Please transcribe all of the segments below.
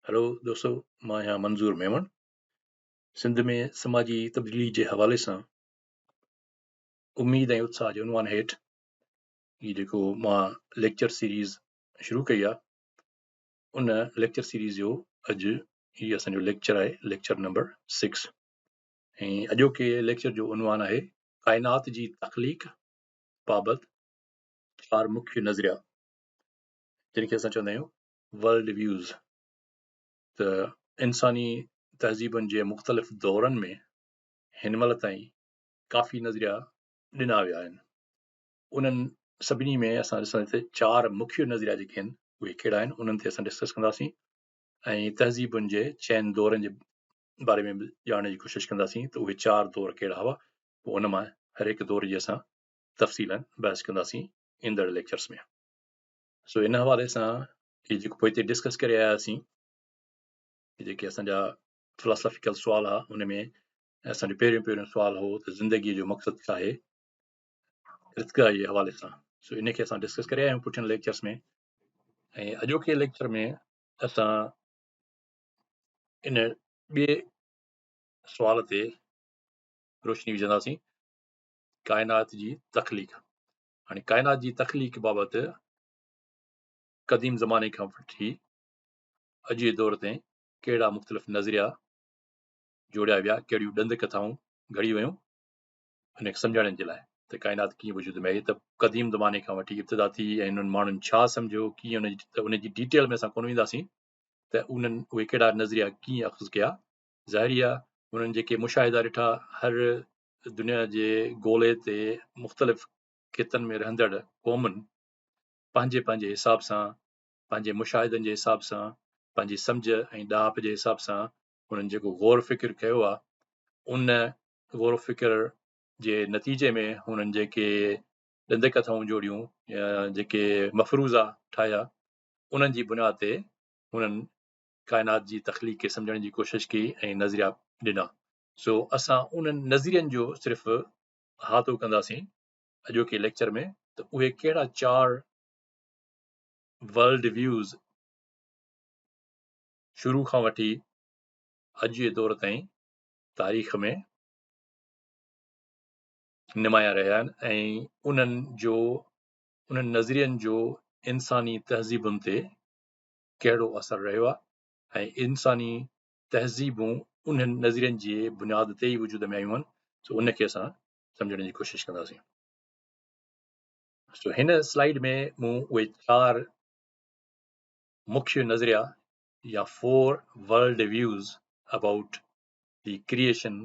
هلو دوستو مان آهيان منظور ميمڻ سنڌ ۾ سماجي تبديلي جي حوالي سان اميد ۽ اتساهه جي عنوان هيٺ هي جيڪو مان ليڪچر سيريز شروع ڪئي آهي ان ليڪچر سيريز جو اڄ هي اسان جو ليڪچر آهي ليڪچر نمبر 6 ۽ اڄوڪي ليڪچر جو عنوان آهي ڪائنات جي تخليق بابت چار مکيه نظريا جن کي اسان چوندا آهيون ورلڊ ويوز ته انساني تهذيبن جي مختلف دورن ۾ هن مهل تائين ڪافي نظريا ڏنا ويا آهن. انهن سڀني ۾ اسان ڏسنداسين ته چار مکيه نظريا جيڪي آهن اهي ڪهڙا آهن انهن تي اسان ڊسڪس ڪنداسين ۽ تهذيبن جي چئن دورن جي باري ۾ به ڄاڻڻ جي ڪوشش ڪنداسين ته اهي چار دور ڪهڙا هئا پوء ان مان هر هڪ دور جي اسان تفصيلا بحث ڪنداسين ايندڙ ليڪچرس ۾. سو ان حوالي سان هي جيڪو پوئتي ڊسڪس ڪري آيا آسين جيڪي اسان جا فلاسافيڪل سوال ها ان ۾ اسان جو پهريون پهريون سوال هو ته زندگي جو مقصد ڇا آهي ارتقا جي حوالي سان سو ان کي اسان ڊسڪس ڪري آيا آهيون پٺين ليڪچرس ۾ ۽ اڄوڪي ليڪچر ۾ اسان ان ٻئي سوال تي روشني وجهنداسين ڪائنات جي تخليق هاڻي ڪائنات جي تخليق بابت قديم زماني کان وٺي اڄ جي دور تائين ڪهڙا مختلف نظريا جوڙيا ويا، ڪهڙيون ڏند ڪٿائون گهڙي ويون، ان کي سمجهڻ جي لاء ته ڪائنات ڪيئن وجود ۾ آئي ته قديم زماني کان وٺي ابتدا ٿي ۽ انهن ماڻهن ڇا سمجهيو، ڪيئن ان جي ته ان جي ڊيٽيل ۾ اسان ڪونه وينداسين ته انهن اهي ڪهڙا نظريا ڪيئن اخذ ڪيا. ظاهري آهي انهن جيڪي مشاهدا ڏٺا هر دنيا جي گولي تي مختلف خطن ۾ رهندڙ قومن پنهنجي پنهنجي حساب سان، پنهنجي مشاهدن جي حساب سان، پنهنجي سمجهه ۽ ڏاهپ جي حساب سان انهن جيڪو غور فڪر ڪيو آهي، ان غور فڪر جي نتيجي ۾ هنن جيڪي ڏند ڪٿائون جوڙيون يا جيڪي مفروضا ٺاهيا، انهن جي بنياد تي هنن ڪائنات جي تخليق کي سمجهڻ جي ڪوشش ڪئي ۽ نظريا ڏنا. سو اسان انهن نظرين جو صرف احاطو ڪنداسين اڄوڪي ليڪچر ۾ ته اهي ڪهڙا چار ورلڊ ويوز شروع کان وٺي اڄ جي دور تائين تاريخ ۾ نمايان رهيا آهن ۽ انهن جو انهن نظرين جو انساني تهذيبن تي ڪهڙو اثر رهيو آهي ۽ انساني تهذيبون انهن نظرين جي بنياد تي ئي وجود ۾ آيون آهن، سو ان کي اسان سمجهڻ جي ڪوشش ڪنداسين. سو هن سلائيڊ ۾ مون اهي چار مکيه نظريا يا four world views about the creation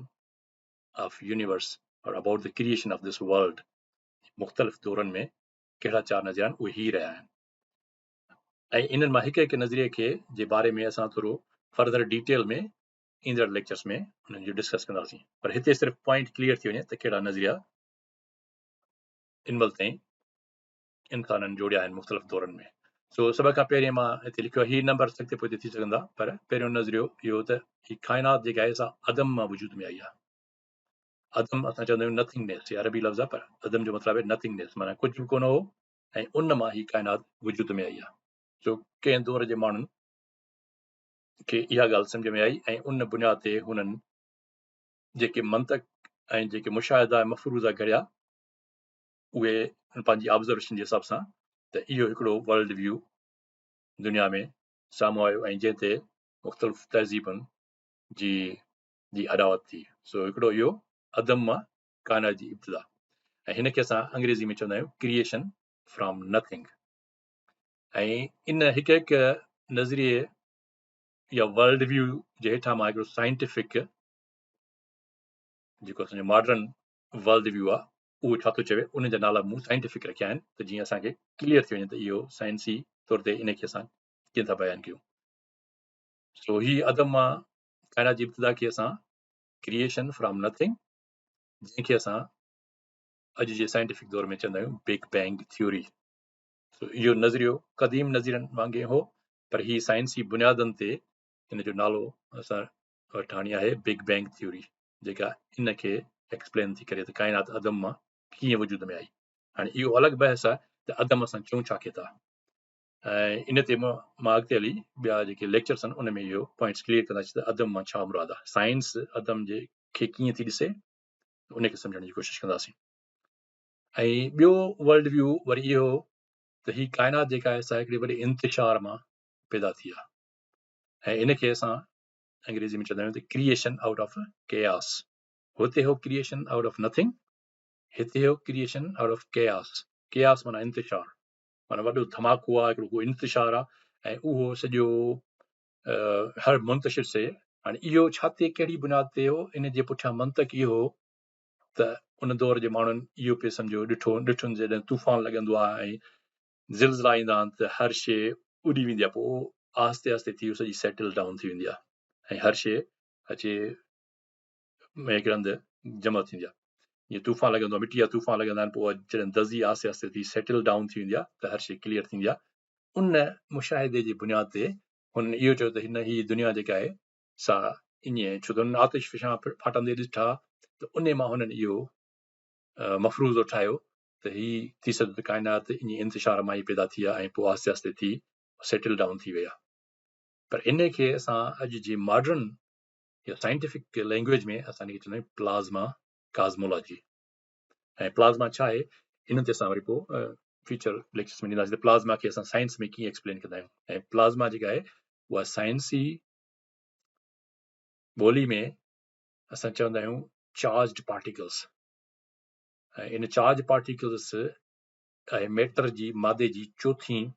of universe or about the creation of this world مختلف دورن ۾ ڪهڙا چار نظريا آهن اهي هي رهيا آهن. ۽ انهن مان هڪ هڪ نظريي کي جي باري ۾ اسان ٿورو فردر ڊيٽيل ۾ ايندڙ ليڪچرس ۾ انهن جو ڊسڪس ڪنداسين پر هتي صرف پوائنٽ ڪليئر ٿي وڃي ته ڪهڙا نظريا ان مهل تائين انسانن جوڙيا آهن مختلف دورن ۾ سو سڀ کان پهرين مان هتي لکيو هي نمبر اڳتي پوئتي ٿي سگهندا پر پهريون نظريو اهو ته هي ڪائنات جيڪا آهي سا عدم مان وجود ۾ آئي آهي عدم اسان چوندا آهيون نٿنگ نيس عربي لفظ آهي پر عدم جو مطلب آهي نٿنگ نيس معنيٰ ڪجهه به ڪونه هو ۽ ان مان هي ڪائنات وجود ۾ آئي آهي. سو ڪنهن دور جي ماڻهن کي اها ڳالهه سمجهه ۾ آئي ۽ ان بنياد تي هنن جيڪي منطق ۽ جيڪي مشاهدا ۽ مفروضا گهڙيا اهي پنهنجي آبزرويشن جي حساب سان ته اهو هڪڙو ورلڊ ويو دنيا ۾ سامهون آيو ۽ جنهن تي مختلف تهذيبن جي جي اڏاوت ٿي. سو هڪڙو اهو عدم مان ڪائنات جي ابتدا ۽ هن کي اسان انگريزي ۾ چوندا آهيون ڪريئيشن فرام نٿنگ ۽ ان هڪ هڪ نظريي يا ورلڊ ويو جي هيٺان مان هڪڙو سائنٽيفڪ جيڪو اسان جو ماڊرن ورلڊ ويو آهي اهو ڇا ٿو چوي ان جا نالا مون سائنٽيفڪ رکيا آهن ته جيئن اسان کي ڪليئر ٿي وڃي ته اهو سائنسي طور تي ان کي اسان ڪيئن ٿا بيان ڪيون. سو هي عدم مان ڪائنات جي ابتدا کي اسان ڪريئيشن فرام نٿنگ جنهن کي اسان اڄ جي سائنٽيفڪ دور ۾ چوندا آهيون بگ بينگ ٿيوري. سو اهو نظريو قديم نظرين وانگي هو پر هي سائنسي بنيادن تي ان جو نالو اسان وٽ هاڻي آهي بگ بينگ ٿيوري جيڪا ان کي ايڪسپلين ٿي ڪري ته ڪائنات عدم مان ڪيئن وجود ۾ آئي. هاڻي اهو الڳ بحث آهي ته عدم اسان چئون ڇا کي ٿا. ۽ ان تي مان اڳتي هلي ٻيا جيڪي ليڪچرس آهن ان ۾ اهو پوائنٽس ڪليئر ڪنداسين ته عدم مان ڇا مراد آهي، سائنس عدم جي کي ڪيئن ٿي ڏسي، ان کي سمجهڻ جي ڪوشش ڪنداسين. ۽ ٻيو ورلڊ ويو وري اهو ته هي ڪائنات جيڪا آهي سا هڪڙي وڏي انتشار مان پيدا ٿي آهي ۽ ان کي اسان انگريزي ۾ چوندا آهيون ته ڪريئيشن آئوٽ آف ڪياس. هتي هو ڪريئيشن آئوٽ آف نٿنگ، هتي هو creation out of chaos. Chaos معنيٰ انتشار، معنيٰ وڏو ڌماڪو آهي، هڪڙو ڪو انتشار آهي ۽ اهو سڄو هر منتشر شيء. هاڻي اهو ڇا تي ڪهڙي بنياد تي هو؟ ان جي پٺيان منطق اهو هو ته ان دور جي ماڻهن اهو پئي سمجهيو، ڏٺو ڏٺن جڏهن طوفان لڳندو آهي ۽ زلزلا ايندا آهن ته هر شيء اڏي ويندي آهي، پوء آهستي آهستي ٿي سڄي سيٽل ڊائون ٿي ويندي آهي ۽ هر شيء اچي ۾ هڪ هنڌ جمع ٿيندي آهي. جيئن طوفان لڳندو آهي، مٽي جا طوفان لڳندا آهن، پوء جڏهن دزي آهستي آهستي ٿي سيٽل ڊائون ٿي ويندي آهي ته هر شيء ڪليئر ٿيندي آهي. ان مشاهدي جي بنياد تي هنن اهو چيو ته هن هي دنيا جيڪا آهي سا ائين آهي، ڇو ته هنن آتش فشان ڦاٽندي ڏٺا ته انهي مان هنن اهو مفروضو ٺاهيو ته هي ٿي سگهي ٿو ته ڪائنات ائين انتشار مان ئي پيدا ٿي آهي ۽ پوء آهستي آهستي ٿي سيٽل ڊائون ٿي وئي آهي. پر انهي کي اسان اڄ جي ماڊرن يا سائنٽيفڪ لينگويج ۾ اسان ان کي چوندا آهيون پلازما ڪازمولاجي. ۽ پلازما ڇا آهي ان تي اسان وري پوء فيوچر ليڪچرس ۾ ڏينداسين ته پلازما کي اسان سائنس ۾ ڪيئن ايڪسپلين ڪندا آهيون. ۽ پلازما جيڪا آهي اها سائنسي ٻولي ۾ اسان چوندا آهيون charged particles, ۽ in charge particles آهي ميٽر جي مادي جي چوٿين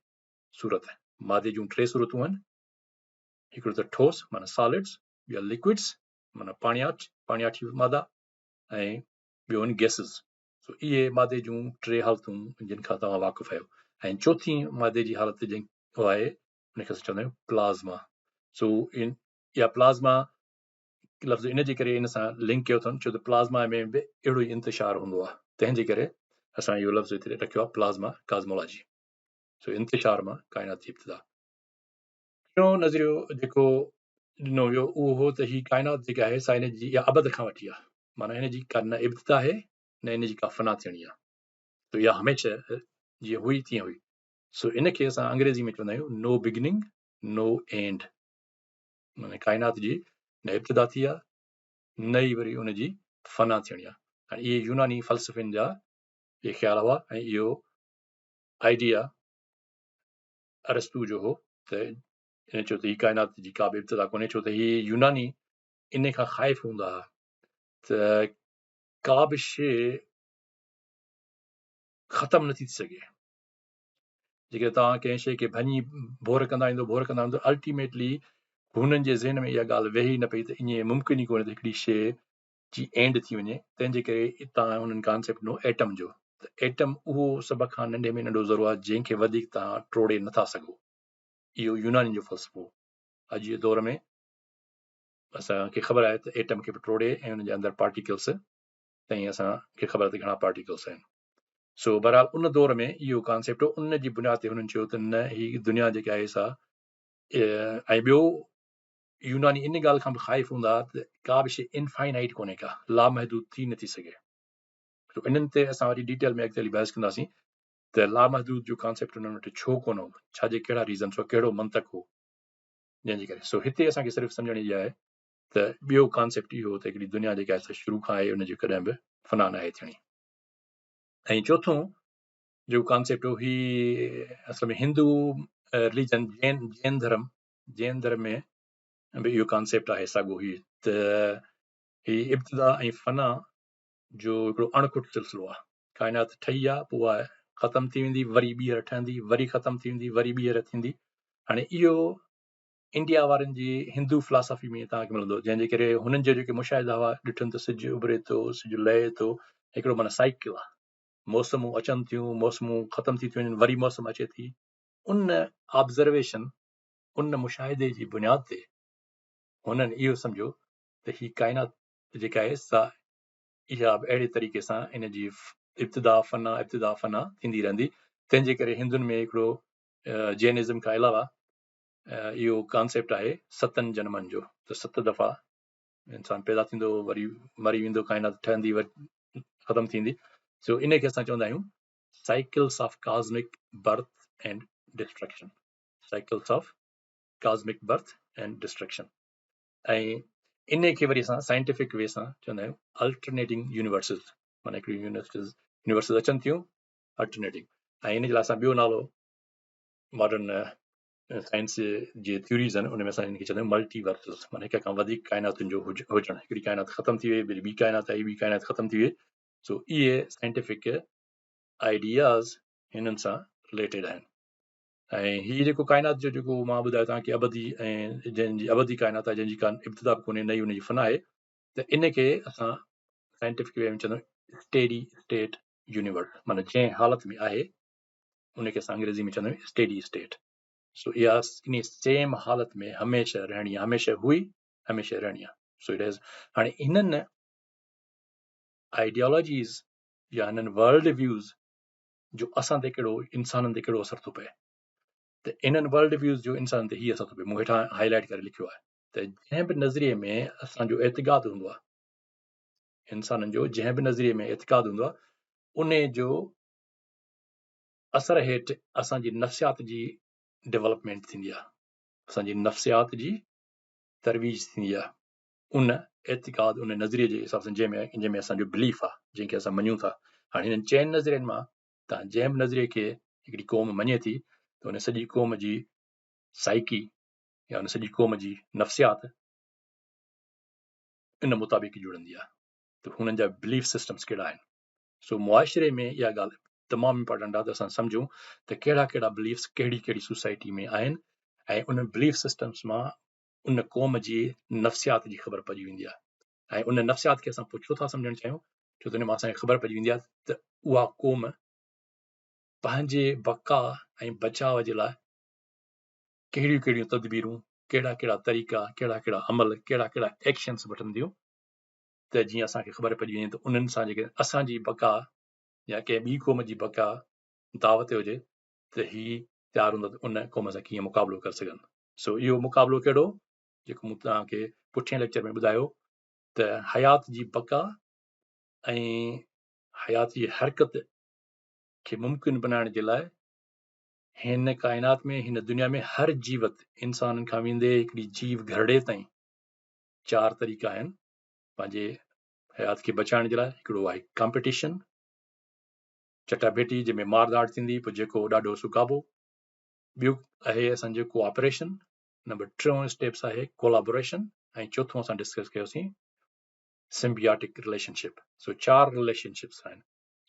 صورت. مادي جون ٽي صورتون آهن، هڪڙو ته ٺوس معنيٰ سالڊس، ٻيا لڪوئڊس معنيٰ پاڻياٺ، پاڻياٺي مادا، ۽ ٻيو آهن گيسز. سو اهي مادي جون ٽي حالتون جن کان توهان واقف آهيو، ۽ چوٿين مادي جي حالت جنهن آهي ان کي اسان چوندا آهيون پلازما. سو ان يا پلازما لفظ ان جي ڪري ان سان لنڪ ڪيو اٿن ڇو ته پلازما ۾ به اهڙو ئي انتشار هوندو آهي، تنهن جي ڪري اسان اهو لفظ هتي رکيو آهي پلازما ڪازمولاجي. سو انتشار مان ڪائنات جي ابتدا. ٽيون نظريو جيڪو ڏنو ويو اهو هو ته هي ڪائنات جيڪا آهي سا هن جي اها ابد کان وٺي آهي، معنيٰ هن جي ڪا نه ابتدا آهي نه هن جي ڪا فنا ٿيڻي آهي، ته اها هميشه جيئن هئي تيئن هئي. سو ان کي اسان انگريزي ۾ چوندا آهيون نو بگننگ نو اينڊ، معنيٰ ڪائنات جي نه ابتدا ٿي آهي نه ئي وري ان جي فنا ٿيڻي آهي. هاڻي اهي يوناني فلسفين جا اهي خيال هئا ۽ اهو آئيڊيا ارسطو جو هو ته هن چيو ته هي ڪائنات جي ڪا به ابتدا ڪونهي، ڇو ته هي يوناني ان کان خائف هوندا هئا ته ڪا به شيء ختم نٿي ٿي سگهي. جيڪڏهن توهان ڪنهن شيء کي ڀڃي ڀور ڪندا ويندو ڀور ڪندا ويندو، الٽيميٽلي هنن جي ذهن ۾ اها ڳالهه ويهي نه پئي ته ائين ممڪن ئي ڪونهي ته هڪڙي شيء جي اينڊ ٿي وڃي. تنهن جي ڪري اتان هنن ڪانسيپٽ ڏنو ايٽم جو، ته ايٽم اهو سڀ کان ننڍي ۾ ننڍو ذرو آهي جنهن کي وڌيڪ توهان ٽوڙي نٿا سگهو. اهو يونانين جو فلسفو هو. اڄ جي دور ۾ اسان کي خبر آهي ته ايٽم کي به ٽوڙي ۽ ان جي اندر پارٽيڪلس تائين اسان کي خبر آهي ته گهڻا پارٽيڪلس آهن. سو بهرحال ان دور ۾ اهو ڪانسيپٽ هو، ان جي بنياد تي هنن چيو ته نه هي دنيا جيڪا آهي سا ۽ ٻيو يوناني ان ڳالهه کان به خائف هوندا هئا ته ڪا به شيء انفائنائيٽ ڪونهي، ڪا لامحدود ٿي نٿي سگهي. سو انهن تي اسان وري ڊيٽيل ۾ اڳتي هلي بحث ڪنداسين ته لامحدود جو ڪانسيپٽ انهن وٽ ڇو ڪونه هو، ڇا جي ڪهڙا ريزنس هئا، ڪهڙو منطق هو جنهن جي ڪري. سو هتي اسان کي صرف سمجهڻ اها آهي ته ٻيو ڪانسيپٽ اهو هو ته هڪڙي دنيا جيڪا آهي سا شروع کان آهي، ان جي ڪڏهن به فنا ناهي ٿيڻي. ۽ چوٿون جيڪو ڪانسيپٽ هو هي اصل ۾ هندو رليجن جين جين ڌرم جين ڌرم ۾ به اهو ڪانسيپٽ آهي ساڳو هي ته هي ابتدا ۽ فنا جو هڪڙو اڻ کٽ سلسلو آهي. ڪائنات ٺهي آهي پوء اها ختم ٿي ويندي، وري ٻيهر ٺهندي، وري ختم ٿي ويندي، وري ٻيهر ٿيندي. هاڻي اهو انڊيا وارن جي هندو فلاسافي ۾ توهان کي ملندو، جنهن جي ڪري هنن جا جيڪي مشاهدا هئا ڏٺن ته سج اڀري ٿو، سج لهي ٿو، هڪڙو معنيٰ سائيڪل آهي، موسمون اچن ٿيون، موسمون ختم ٿي ٿيون وڃن، وري موسم اچي ٿي. ان آبزرويشن، ان مشاهدي جي بنياد تي هنن اهو سمجهيو ته هي ڪائنات جيڪا آهي سا اها به اهڙي طريقي سان ان جي ابتدا فنا ابتدا فنا ٿيندي رهندي. تنهن جي ڪري هندن ۾ هڪڙو جينزم کان علاوه اهو ڪانسيپٽ آهي ستن جنمن جو، ته ست دفعا انسان پيدا ٿيندو، وري مري ويندو، ڪائنات ٺهندي، وري ختم ٿيندي. سو ان کي اسان چوندا آهيون cycles of cosmic birth and Destruction, cycles of cosmic birth and destruction. ۽ ان کي وري اسان سائنٽيفڪ وي سان چوندا آهيون الٽرنيٽنگ يونيورسز، معنيٰ هڪڙيون يونيورسز اچن ٿيون الٽرنيٽنگ. ۽ ان جي لاء اسان ٻيو نالو ماڊرن سائنس جي ٿيوريز آهن ان ۾ اسان ان کي چوندا آهيون ملٽي ورسز، معنيٰ هڪ کان وڌيڪ ڪائناتن جو هجڻ. هڪڙي ڪائنات ختم ٿي وئي، وري ٻي ڪائنات آئي، ٻي ڪائنات ختم ٿي وئي. سو اهي سائنٽيفڪ آئيڊياز هنن سان رليٽيڊ آهن. ۽ هي جيڪو ڪائنات جو جيڪو مان ٻڌايو توهان کي ابدي ۽ جنهن جي ابدي ڪائنات آهي، جنهن جي ڪا ابتدا به ڪونهي نه ئي ان جي فنا آهي، ته ان کي اسان سائنٽيفڪ وي ۾ چوندا آهيون اسٽيڊي اسٽيٽ يونيورس، معنيٰ جنهن حالت ۾ آهي ان کي اسان انگريزي ۾ چوندا آهيون اسٽيڊي اسٽيٽ. سو اها ان سيم حالت ۾ هميشه رهڻي آهي، هميشه هئي، هميشه رهڻي آهي. سو it has هاڻي هنن آئيڊيالاجيز يا هنن ورلڊ ويوز جو اسان تي ڪهڙو، انسانن تي ڪهڙو اثر ٿو پئي، ته انهن ورلڊ ويوز جو انسانن تي هي اثر ٿو پئي. مون هيٺان هائي لائيٽ ڪري لکيو آهي ته جنهن به نظريي ۾ اسان جو اعتقاد هوندو آهي، انسانن جو جنهن به نظريي ۾ اعتقاد هوندو آهي، ان جو اثر هيٺ اسان جي نفسيات جي ڊيولپمينٽ ٿيندي آهي، اسان جي نفسيات جي ترويج ٿيندي آهي ان اعتقاد، ان نظريي جي حساب سان جنهن ۾ اسان جو بليف آهي، جنهن کي اسان مڃون ٿا. هاڻي هنن چئن نظرين مان تان جنهن به نظريي کي هڪڙي قوم مڃي ٿي ته ان سڄي قوم جي سائيڪي يا ان سڄي قوم جي نفسيات ان مطابق جڙندي آهي ته هنن جا بليف سسٽمز ڪهڙا آهن. سو معاشري ۾ اها ڳالهه تمام امپارٽنٽ آهي ته اسان سمجهون ته ڪهڙا ڪهڙا بليفس ڪهڙي ڪهڙي سوسائٽي ۾ آهن ۽ انهن بليف سسٽمز مان ان قوم جي نفسيات جي خبر پئجي ويندي آهي. ۽ ان نفسيات کي اسان پوء ڇو ٿا سمجهڻ چاهيون؟ ڇو ته ان مان اسان کي خبر پئجي ويندي آهي ته اها قوم پنهنجي بقا ۽ بچاء جي لاء ڪهڙيون ڪهڙيون تدبيرون، ڪهڙا ڪهڙا طريقا، ڪهڙا ڪهڙا عمل، ڪهڙا ڪهڙا ايڪشنس وٺنديون ته جيئن اسان کي خبر پئجي وڃي ته انهن سان جيڪڏهن اسان جي بقا يا ڪنهن ٻي قوم جي بقا دعوت تي هجي ته هي تيار هوندا ته ان قوم سان ڪيئن مقابلو ڪري سگهن. سو اهو مقابلو ڪهڙو، جيڪو مون توهان کي پٺئين ليڪچر ۾ ٻڌايو ته حيات جي بقا ۽ حيات جي حرڪت کي ممڪن بنائڻ جي لاء هن ڪائنات ۾، هن دنيا ۾ هر جيوت، انسانن کان ويندي هڪڙي جيو گهرڙي تائين، چار طريقا آهن پنهنجي حيات کي بچائڻ جي لاء. هڪڙو آهي ڪامپيٽيشن، چٽاڀيٽي، جنهن ۾ مار ڌاڙ ٿيندي، پوء جيڪو ڏاڍو سو قابو. ٻيو آهي اسان جو ڪوآپريشن، نمبر ٽيون اسٽيپس آهي ڪولابوريشن، ۽ چوٿون اسان ڊسڪس ڪيوسين سمبياٽڪ رليشنشپ. سو چار رليشنشپس آهن.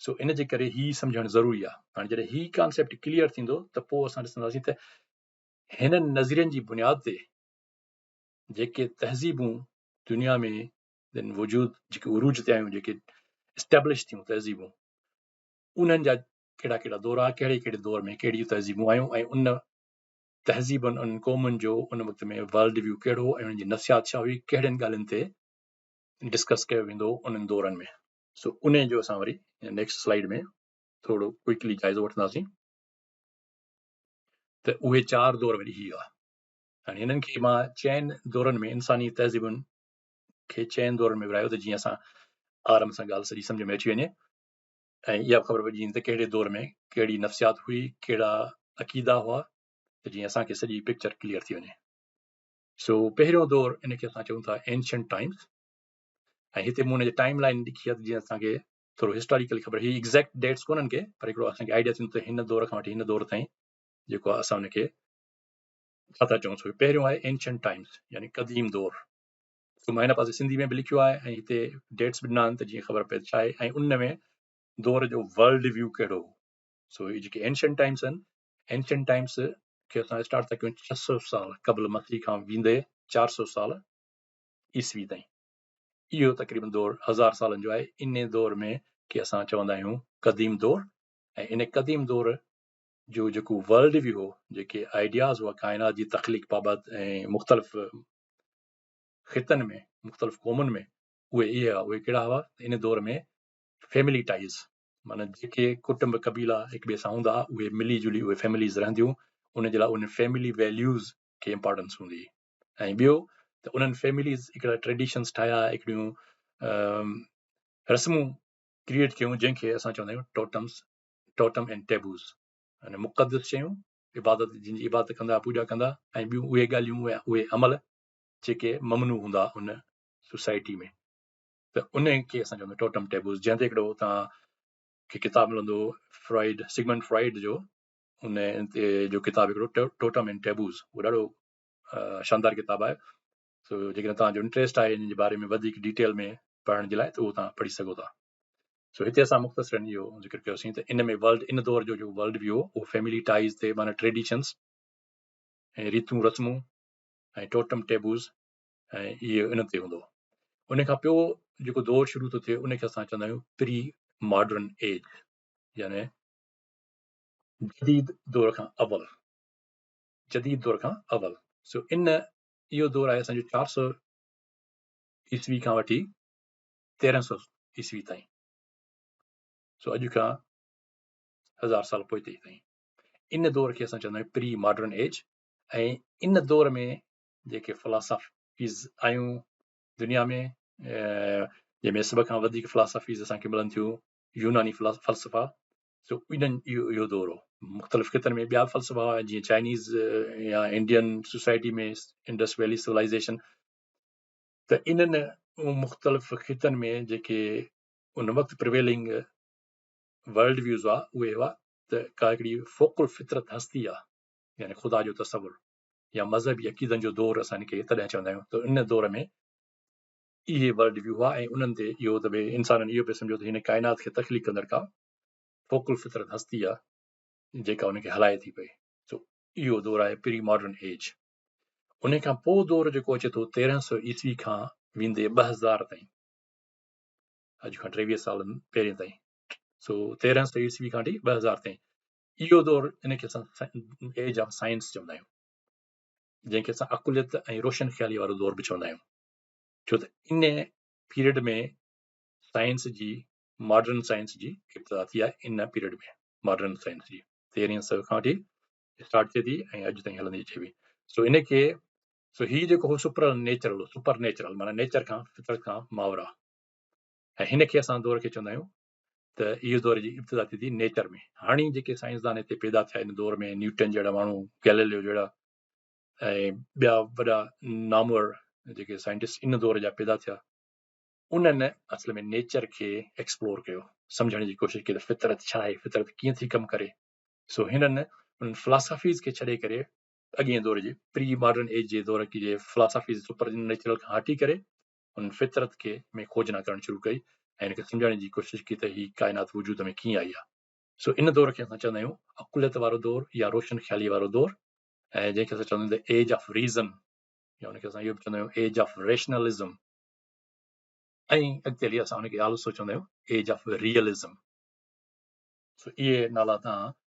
سو ان جي ڪري هي سمجهڻ ضروري آهي. هاڻي جڏهن هي ڪانسيپٽ ڪليئر ٿيندو ته پوء اسان ڏسنداسين ته هنن نظرين جي بنياد تي جيڪي تهذيبون دنيا ۾ وجود، جيڪي عروج تي آيون، جيڪي اسٽيبلش ٿيون تهذيبون، انهن جا ڪهڙا ڪهڙا دور آهي، ڪهڙي ڪهڙي دور ۾ ڪهڙيون تهذيبون آيون ۽ ان تهذيبن، انهن قومن جو ان وقت ۾ ورلڊ ويو ڪهڙو هو ۽ انهن جي نفسيات ڇا هئي، ڪهڙين ڳالهين تي ڊسڪس ڪيو ويندو هو انهن دورن ۾. سو انهي جو اسان وري نيڪسٽ سلائيڊ ۾ ٿورو ڪوئڪلي جائزو وٺنداسين ته اهي چار دور وري هي هئا. هاڻي هنن کي مان چئن دورن ۾ انساني تهذيبن کي چئن دورن ۾ ورهايو ته جيئن اسان آرام سان ڳالهه سڄي سمجهه ۾ اچي وڃي ۽ اها به خبر پئجي وڃي ته ڪهڙي دور ۾ ڪهڙي نفسيات هئي، ڪهڙا عقيدا هئا، ته جيئن اسان کي سڄي پڪچر ڪليئر ٿي وڃي. سو پهريون دور ان کي اسان چئون ٿا اينشنٽ ٽائمز، ۽ هتي مون ان جي ٽائيم لائين لکي آهي ته جيئن اسان کي ٿورو هسٽاريڪلي خبر، هي ايگزيڪٽ ڊيٽس ڪونهن ڪي، پر هڪڙو اسان کي آئيڊيا ٿيندو ته هن دور کان وٺي هن دور تائين جيڪو آهي اسان ان کي ڇا ٿا چئون. سو پهريون آهي اينشنٽ ٽائمز يعني قديم دور. سو مان هن پاسي سنڌي ۾ به لکيو آهي ۽ هتي ڊيٽس به ڏنا آهن ته جيئن خبر پئي ڇا آهي ۽ ان ۾ دور جو ورلڊ ويو ڪهڙو هو. سو هي جيڪي اينشنٽ ٽائمز آهن، اينشنٽ ٽائمز کي اسان اسٽارٽ ٿا ڪيون 600 سال قبل مسيح کان ويندي 400 سال عيسوي تائين. اهو تقريبن دور 1000 سالن جو آهي. ان دور ۾ کي اسان چوندا آهيون قديم دور، ۽ ان قديم دور جو جيڪو ورلڊ ويو هو، جيڪي آئيڊياز هئا ڪائنات جي تخليق بابت ۽ مختلف خطن ۾ مختلف قومن ۾ اهي اهي هئا. اهي ڪهڙا هئا؟ ان دور ۾ فيملي ٽائيز، معنيٰ جيڪي ڪٽنب قبيلا هڪ ٻئي سان هوندا هئا اهي ملي جلي اهي فيمليز رهنديون، ان جي لاء انهن فيملي ويليوز کي امپارٽنس هوندي هئي. ۽ ٻيو ته انهن فيمليز هڪڙا ٽريڊيشنز ٺاهيا، هڪڙيون رسمون ڪريئيٽ ڪيون جنهن کي اسان چوندا آهيون ٽوٽمز، ٽوٽم اينڊ ٽيبوز، يعني مقدس شيون عبادت جن جي عبادت ڪندا پوڄا ڪندا ۽ ٻيون اهي ڳالهيون يا اهي عمل جيڪي ممنوع هوندا ان سوسائٽي ۾ ته ان کي اسان چوندا ٽوٽم ٽيبوز. جنهن تي هڪڙو توهان کي ڪتاب ملندو فرائيڊ، سگمنڊ فرائيڊ جو ان تي جو ڪتاب هڪڙو ٽوٽم اينڊ ٽيبوز، اهو ڏاڍو شاندار ڪتاب آهي. سو جيڪڏهن توهان جو انٽريسٽ آهي ان جي باري ۾ وڌيڪ ڊيٽيل ۾ پڙهڻ جي لاء ته اهو توهان پڙهي سگهو ٿا. سو هتي اسان مختصرن اهو ذڪر ڪيوسين ته ان ۾ ورلڊ ان دور جو جيڪو ورلڊ ويو اهو فيملي ٽائيز تي معنيٰ ٽريڊيشنز ۽ ريتون رسمون ۽ ٽوٽم ٽيبوز ۽ اهي ان تي هوندو. ان کان پيو جيڪو دور شروع ٿو ٿئي ان کي اسان چوندا آهيون پري ماڊرن ايج، يعني جديد دور کان اول، جديد دور کان اول. سو ان اهو دور آهي اسان جو 400 عيسوي کان وٺي 1300 عيسوي تائين، سو اڄ کان 1000 سال پوئتي تائين. ان دور کي اسان چوندا آهيون پري ماڊرن ايج. ۽ ان دور ۾ جيڪي فلاسافيز آيون دنيا ۾، جنهن ۾ سڀ کان وڌيڪ فلاسافيز اسان کي ملن ٿيون يوناني فلسفا، سو انهن اهو دور هو. مختلف خطن ۾ ٻيا فلسفا هئا جيئن چائنيز يا انڊين سوسائٽي ۾ انڊس ويلي سولائيزيشن، ته انهن مختلف خطن ۾ جيڪي ان وقت پريويلنگ ورلڊ ويوز هئا اهي هئا ته ڪا هڪڙي فوق الفطرت هستي آهي، يعني خدا جو تصور يا مذهبي عقيدن جو دور اسان ان کي تڏهن چوندا آهيون. ته ان دور ۾ اهي ورلڊ ويو هئا ۽ انهن تي اهو ته ڀئي انسانن اهو پئي سمجهيو ته هن ڪائنات کي تخليق ڪندڙ ڪا فوق الفطرت هستي آهي جيڪا ان کي هلائي ٿي پئي. سو اهو دور آهي پري ماڊرن ايج. ان کان پوء دور جيڪو اچي ٿو 1300 عيسوي کان ويندي 2000 تائين، اڄ کان 23 سالن پهرين تائين، سو 1300 عيسوي کان وٺي 2000 تائين اهو دور، ان کي اسان ايج آف سائنس چوندا آهيون، جنهن کي اسان عقليت ۽ روشن خيالي وارو دور به چوندا آهيون، ڇو ته ان پيريڊ ۾ سائنس جي، ماڊرن سائنس جي ابتدا ٿي آهي. ان پيريڊ ۾ ماڊرن سائنس جي 1300 کان وٺي اسٽارٽ ٿئي ٿي ۽ اڄ تائين هلندي اچي پئي. سو ان کي سو هي جيڪو هو سپر نيچرل هو، سپر نيچرل معنيٰ نيچر کان، فطرت کان ماورا، ۽ هن کي اسان دور کي چوندا آهيون ته اهو دور جي ابتدا ٿي ٿي نيچر ۾. هاڻي جيڪي سائنسدان هتي پيدا ٿيا ان دور ۾، نيوٽن جهڙا ماڻهو، گيليليو جهڙا ۽ ٻيا وڏا نامور جيڪي سائنٽسٽ ان دور جا پيدا ٿيا، انهن اصل ۾ نيچر کي ايڪسپلور ڪيو، سمجهڻ جي ڪوشش ڪئي ته فطرت ڇا آهي، فطرت ڪيئن ٿي ڪم ڪري. سو هنن انهن فلاسافيز کي ڇڏي ڪري اڳئين دور جي پري ماڊرن ايج جي دور جي فلاسافيز سپر نيچرل کان هٽي ڪري انهن فطرت کي ۾ کوجنا ڪرڻ شروع ڪئي ۽ ان کي سمجهڻ جي ڪوشش ڪئي ته هي ڪائنات وجود ۾ ڪيئن آئي آهي. سو ان دور کي اسان چوندا آهيون عقليت وارو دور يا روشن خيالي وارو دور، ۽ جنهن کي اسان چوندا آهيون ته ايج آف ريزن، يا ان کي اسان اهو به چوندا آهيون ايج آف ريشنلزم، ۽ اڳتي هلي اسان ان کي آلسو چوندا آهيون ايج آف ريئلزم. سو اهي نالا توهان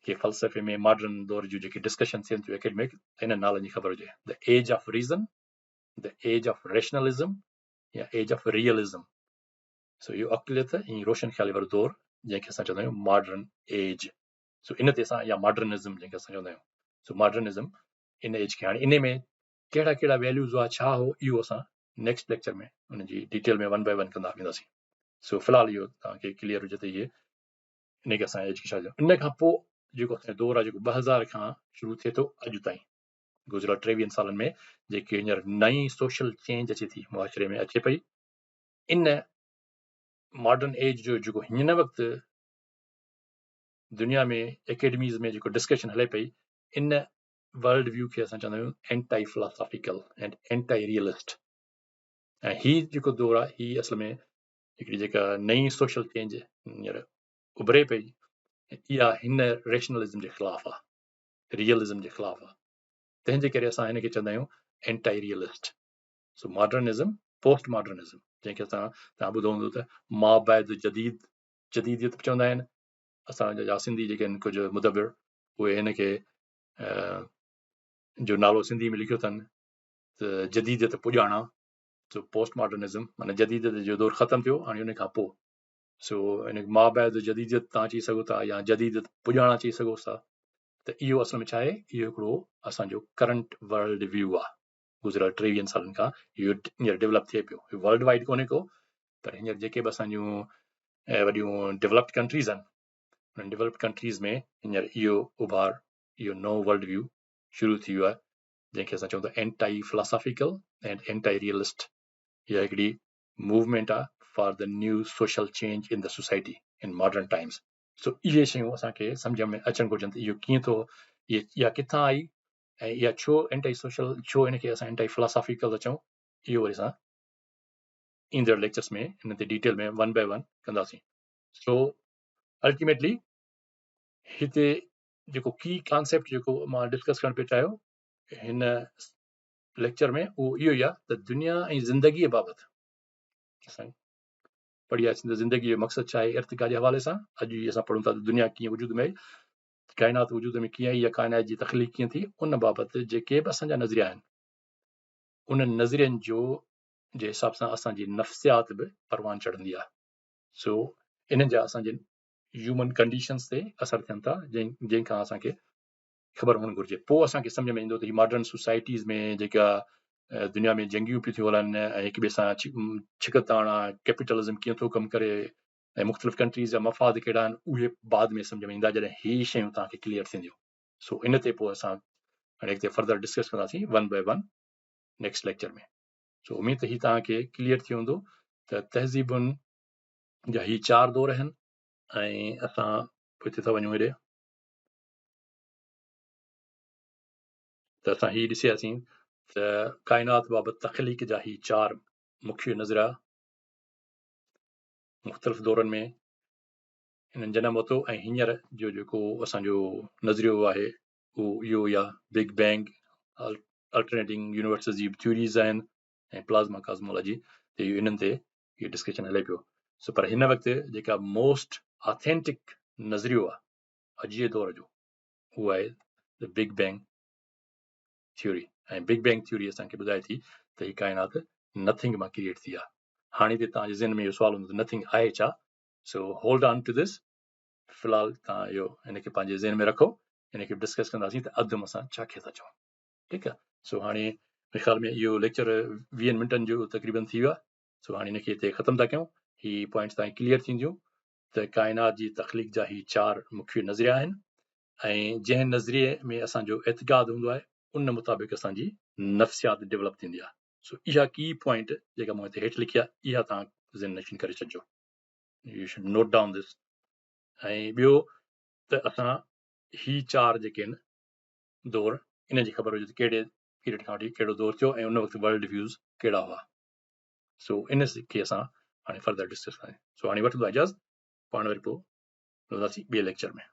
کي فلسفي ۾ ماڊرن دور جون جيڪي ڊسڪشن ٿين ٿيون اڪيڊمڪ، انهن نالن جي خبر هجي، the age of reason, the age of rationalism يا ايج آف ريئلزم. سو اهو عقليت ۽ روشن خيالي وارو دور جنهن کي اسان چوندا آهيون ماڊرن ايج، سو ان تي اسان يا ماڊرنزم جنهن کي اسان چوندا آهيون، سو ماڊرنزم ان ايج کي. هاڻي ان ۾ ڪهڙا ڪهڙا ويليوز هئا، ڇا هو، اهو اسان نيڪسٽ ليڪچر ۾ ان جي ڊيٽيل ۾ ون بائي ون ڪندا وينداسين. سو في الحال اهو توهان کي ڪليئر هجي ته اهي ان کي اسان ايج کي ڇا چئون. ان کان پوء جيڪو اسان جو دور آهي جيڪو 2000 کان شروع ٿئي ٿو اڄ تائين، گذريل 23 سالن ۾ جيڪي هينئر نئين سوشل چينج اچي ٿي معاشري ۾ اچي پئي، ان ماڊرن ايج جو جيڪو هن وقت دنيا ۾ اڪيڊميز ۾ جيڪو ڊسڪشن هلي پئي، ان ورلڊ ويو کي اسان چوندا آهيون اينٽائي فلاسافيڪل اينڊ اينٽائي ريئلسٽ. ۽ هي جيڪو دور آهي هي اصل ۾ هڪڙي جيڪا نئين سوشل چينج هينئر اڀري پئي، اها هن ريشنلزم جي خلاف آهي، ريئلزم جي خلاف آهي، تنهن جي ڪري اسان هن کي چوندا آهيون anti realist. So modernism, post modernism, جنهن کي اسان توهان ٻڌو هوندو ته مابعد جديد، جديديت به چوندا آهن. اسان جا سنڌي جيڪي آهن ڪجهه مدبر، اهي هن کي جو نالو سنڌي ۾ لکيو اٿن ته جديديت پڄاڻا. سو پوسٽ ماڊرنزم معنيٰ جديديت جو دور ختم ٿيو هاڻي ان کان پوء، سو ان مابعد جديديت تان چئي سگهو ٿا يا جديديت پڄاڻا چئي سگهو ٿا. ته اهو اصل ۾ ڇا آهي؟ اهو هڪڙو اسان جو ڪرنٽ ورلڊ ويو آهي، گذريل 23 سالن کان اهو هينئر ڊيولپ ٿئي پيو. ورلڊ وائيڊ ڪونهي ڪو، پر هينئر جيڪي به اسان جون وڏيون ڊيولپڊ ڪنٽريز آهن، انهن ڊيولپڊ ڪنٽريز ۾ هينئر اهو اڀار اهو نئون ورلڊ ويو شروع ٿي ويو آهي، جنهن کي اسان چئون ٿا anti philosophical and anti realist. اها هڪڙي موومينٽ آهي for the new social change in the society in modern times. So اهي شيون اسان کي سمجهه ۾ اچڻ گهرجن ته اهو ڪيئن ٿو، اها ڪٿان آئي ۽ اها ڇو اينٽائي سوشل، ڇو ان کي اسان اينٽائي فلاسافيڪل ٿا چئون. اهو وري اسان ايندڙ ليڪچرس ۾ ان تي ڊيٽيل ۾ ون بائي ون ڪنداسين. سو الٽيميٽلي هتي جيڪو ڪي ڪانسيپٽ جيڪو مان ڊسڪس ڪرڻ پئي چاهيو هن ليڪچر ۾ اهو اهو ئي آهي ته دنيا ۽ زندگيء بابت اسان پڙهي آياسين ته زندگيء جو مقصد ڇا آهي ارتقا جي حوالي سان. اڄ ئي اسان پڙهون ٿا ته دنيا ڪيئن وجود ۾ آئي، ڪائنات وجود ۾ ڪيئن آئي يا ڪائنات جي تخليق ڪيئن ٿي، ان بابت جيڪي به اسان جا نظريا آهن انهن نظرين جو جي حساب سان اسان جي نفسيات به پروان چڙهندي آهي. سو انهن جا اسان جي هيومن ڪنڊيشنز تي اثر ٿين ٿا، جنهن کان اسان کي خبر هئڻ گهرجي. پوء اسان کي سمجهه ۾ ايندو ته هي ماڊرن سوسائٽيز ۾ جيڪا دنيا ۾ جنگيون پيون ٿيون هلن ۽ هڪ ٻئي سان ڇڪتاڻ آهي، ڪيپيٽلزم ڪيئن ٿو ڪم ڪري ۽ مختلف ڪنٽريز جا مفاد ڪهڙا آهن، اهي بعد ۾ سمجهه ۾ ايندا جڏهن هي شيون توهان کي ڪليئر ٿينديون. سو ان تي پوء اسان هاڻي اڳتي فردر ڊسڪس ڪنداسين one by one next lecture ۾. سو اميد ته هي توهان کي ڪليئر ٿي هوندو ته تهذيبن جا هي چار دور آهن. ۽ اسان پوئتي ٿا وڃون هيڏي ته اسان هي ڏسي آياسين ته ڪائنات بابت تخليق جا هي چار مکيه نظريا مختلف دورن ۾ انهن جنم ورتو ۽ هينئر جو جيڪو اسان جو نظريو آهي اهو اهو ئي آهي. بگ بينگ، الٽرنيٽنگ يونيورسز جي ٿيوريز آهن ۽ پلازما ڪاسمولاجي تي انهن تي اهو ڊسڪشن هلي پيو. سو پر هن وقت جيڪا موسٽ آٿينٽڪ نظريو آهي اڄ جي دور جو اهو آهي the big bang theory. ۽ Big bang theory اسان کي ٻڌائي ٿي ته هي ڪائنات نٿنگ مان ڪريئيٽ ٿي آهي. هاڻي ته توهان جي ذهن ۾ اهو سوال هوندو ته نٿنگ آهي ڇا؟ سو هولڊ آن ٽو this, في الحال توهان اهو هن کي پنهنجي ذهن ۾ رکو، هن کي ڊسڪس ڪنداسين ته اڌم اسان ڇا کي ٿا چئون. ٺيڪ آهي، سو هاڻي منهنجي خيال ۾ اهو ليڪچر 20 منٽن جو تقريبن ٿي ويو آهي. سو هاڻي هن کي هتي ختم ٿا ڪيون. هي پوائنٽس تائين ڪليئر ٿينديون ته ڪائنات جي تخليق جا هي چار مکيه نظريا آهن ۽ جنهن نظريي ۾ اسان جو اعتقاد هوندو آهي ان مطابق اسان جي نفسيات ڊيولپ ٿيندي آهي. سو اها ڪي پوائنٽ جيڪا مون هتي هيٺ لکي آهي اها توهان ذهن نشين ڪري ڇڏجو. You should note down this. ۽ ٻيو ته اسان هي چار جيڪي آهن دور انهن جي خبر هجي ته ڪهڙي پيريڊ کان وٺي ڪهڙو دور ٿيو ۽ ان وقت ورلڊ ويوز ڪهڙا هئا. سو ان کي اسان هاڻي فردر ڊسڪس ڪنداسين. سو هاڻي وٺندو اجازت، پاڻ وري پوء ملنداسين ٻئي ليڪچر ۾.